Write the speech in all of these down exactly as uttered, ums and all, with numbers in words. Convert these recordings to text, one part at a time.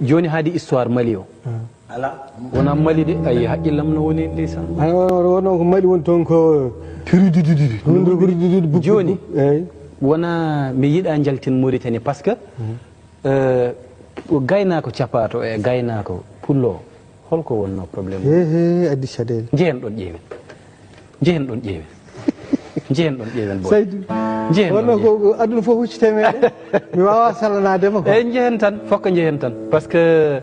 Jooni haadi histoire Mali o. Ala. Wona Mali de, ayi, haqqillam no woni ndeysaan. Ay, won, won, won ko Mali woni toon ko. Tirididididi. Ɗum ɗo ɓuri dudude bukki. Jooni, bukki. Eey. Wona mi yiɗa njaltin Mauritanie, parce que, euh, ko gaynaako capaato e gaynaako pullo, holko wonno problème? He, he, addi caɗeele. Njehen ɗon ƴeewen. Njehen ɗon ƴeewen. Njehen ɗon ƴeewen, boy. Saydu. Njehen ɗon ƴeewen. Wonno ko, ko aduna fof huccite meɗen. Mi wawa salanaade ma ko. Eyi, njehen tan, fokka njehen tan. Parce que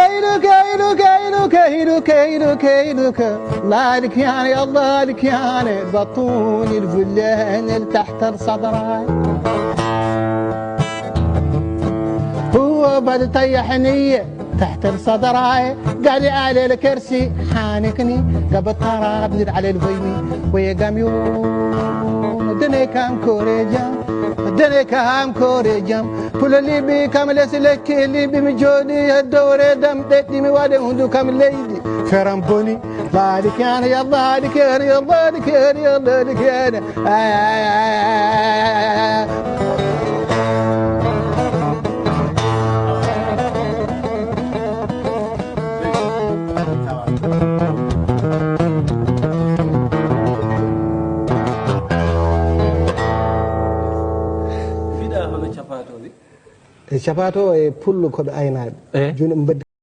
Eyluka, eyluka, eyluka, eyluka, eyluka, eyluka. الله لك يعني، الله لك يعني، بطوني الفلان اللي تحت الصدراي. هو بده يطيحني تحت الصدراي، قال لي على الكرسي حانكني، قبل تراب زيد على الفيمي، ويا قام يوم دنيا كان كوريجا. Dene kam koore jam, pulali bi kam les lekki li bi mi jooɗi e dowre dam ɗeɗɗi mi waɗe hundu kam leydi. Feram boni, baali kene ya baali kene ya baali kene ya baali kene. Ay, ay, ay, ay, ay, ay. Mbiɗa hono capaato wi. E capaato e pullo koɓe aynaaɓe. Eh? Jooni ɓe mbaddi